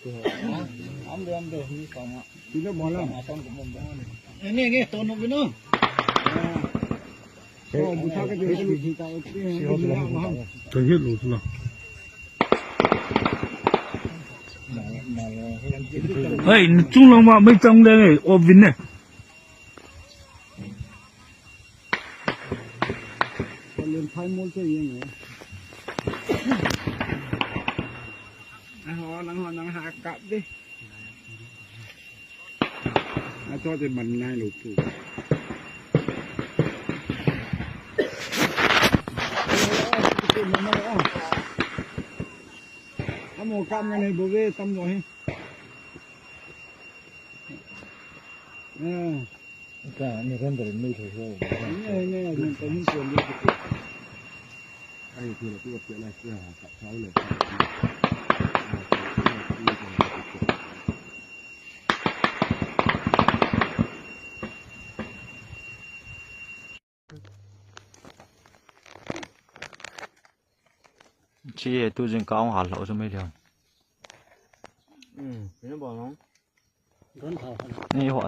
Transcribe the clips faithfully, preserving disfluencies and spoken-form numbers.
Ambe, ambe, ni kama. Sino bola? Ini, ini, tono bino. Oh, buta ke dia. Tahi lo tu lah. Hei, ni chung lang ma, mai chang de, o bin ne. Len phai mol che yeng. Ho, nang ho, nang ha kap de. A cho te man nai lo pu. Amo kam ngai bo ve tam lo he. Ka ni ran da mai thai ho. Ni ni ni ta hin ko ni. Ai, tu la tu ka pia lai, tu ha ka thau le. Chi tu jing ka ong hal lo chu mai lian. Ni ho.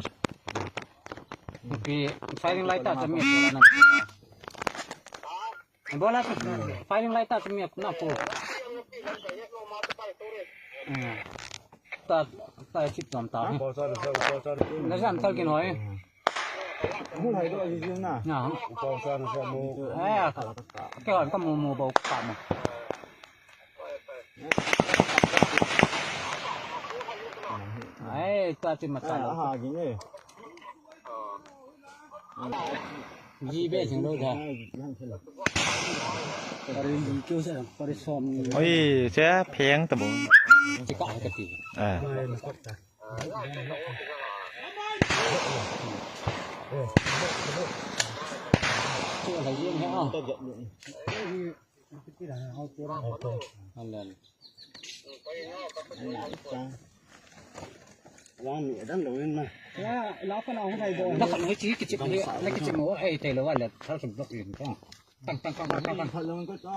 Ki firing light ta chami ko na. Bola, firing light ta chami na ko. Ta, ta chip tom ta. Na jam tal kin hoi. Mu hai do ji na. Na. Ko sa na sa mu. Eh, ka, ka, ka mu mu bo ka mu. Ai, ta ti ma ta. Ah, ha gi ne. Ji be jing lo da. Pare ni kyo sa, pare som ni. Oi, che pheng ta bo. Chi ka ka ti. Eh. Chi la ji ne a. Alan. Wan ni dan lo in ma. Ya, la ka na hong thai bo. La ka na chi ki chi le, la ki chi mo ai thai lo wa le, thar sum dok yin ka. Tang, tang, tang, tang, tang. Thar lo ka ta.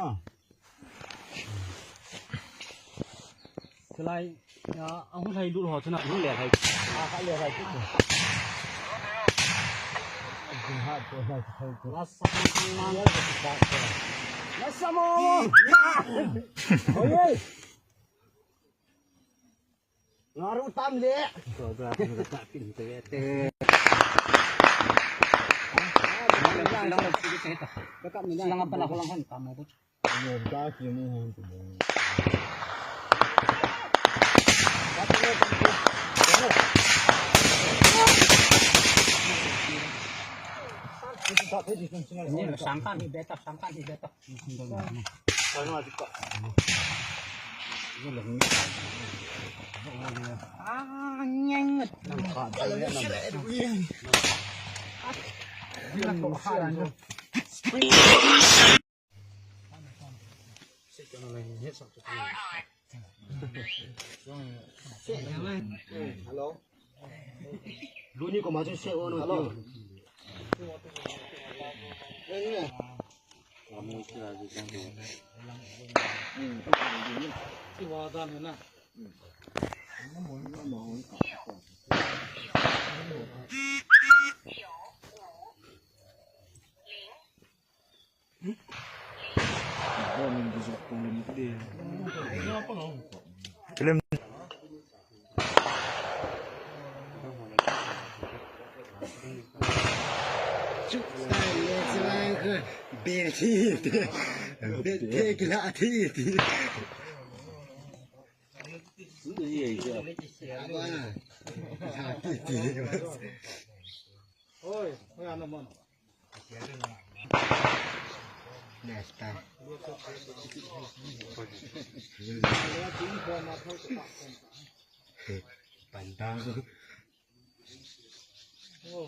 Lai, ya, ang lai lut ho chuna. Lut le hai. Ah, ka le hai. Nasa mo. Oye. Ngaru tam le. Silang apa lah, ulang kan, tam aku. Ini sangkan ni beta, sangkan ni beta. Ah, nyenget. Hello. Luni ko maju se ono. Hello. Film. Oi, oi, ano mo? Next time. Pantang. Hello.